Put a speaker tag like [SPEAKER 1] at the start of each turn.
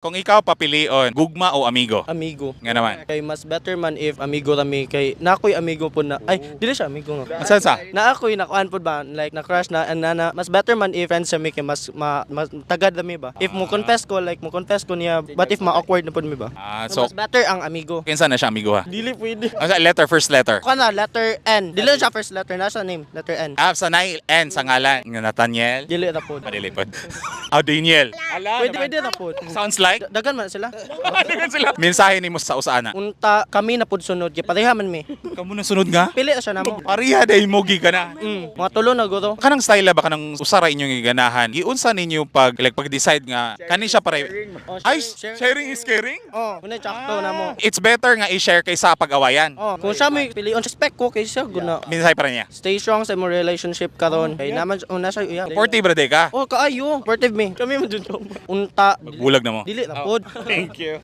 [SPEAKER 1] Kung ikaw papilion, gugma o amigo?
[SPEAKER 2] Amigo.
[SPEAKER 1] Nga naman.
[SPEAKER 2] Kay mas better man if amigo rami kay na ako'y amigo po na, ay, dili siya amigo nga.
[SPEAKER 1] Unsa sa?
[SPEAKER 2] Na ako'y nakuan pod ba, like na crush na and na, mas better man if friends mi kay mas, mas tagad rami ba. If mo confess ko, like mo confess ko niya, but if ma-awkward na pod mi ba.
[SPEAKER 1] Ah,
[SPEAKER 2] So,
[SPEAKER 1] so
[SPEAKER 2] mas better ang amigo.
[SPEAKER 1] kinsa na siya amigo ha?
[SPEAKER 2] Dili pwede.
[SPEAKER 1] Unsa letter, first letter?
[SPEAKER 2] Kuan na, letter N. Dili na siya first letter, nasa name, letter N.
[SPEAKER 1] Ah, sa nai N sa ngalan nga Nathaniel.
[SPEAKER 2] Dili ra pod.
[SPEAKER 1] Madili pod. Ah, Daniel. Ala,
[SPEAKER 2] Pwede, pwede ra pod.
[SPEAKER 1] Sounds like
[SPEAKER 2] Dagan man sila.
[SPEAKER 1] dagan sila. Mensahe nimo sa usana.
[SPEAKER 2] Unta kami na pod sunod kay pareha man mi.
[SPEAKER 1] Kamo na sunod nga.
[SPEAKER 2] Pili na siya namo.
[SPEAKER 1] Pareha day mo giga na.
[SPEAKER 2] Mga tulo na guro.
[SPEAKER 1] Kanang style ba, kanang usara inyong giganahan? Giunsa ninyo pag like pag-decide nga kani siya pare?
[SPEAKER 2] Oh,
[SPEAKER 1] Ay, sharing is caring.
[SPEAKER 2] Oh, una sakto na mo.
[SPEAKER 1] It's better nga i-share kaysa pag-awayan.
[SPEAKER 2] Oh, kung siya may pilion respect ko kay siya guna.
[SPEAKER 1] Mensahe para niya.
[SPEAKER 2] Stay strong sa imong relationship karon. Kay naman una siya iya.
[SPEAKER 1] Supportive ra day ka.
[SPEAKER 2] Oh, kaayo. Supportive me. Kami man jud. Unta.
[SPEAKER 1] Magbulag na mo.
[SPEAKER 2] Dili ra pod.
[SPEAKER 1] Thank you.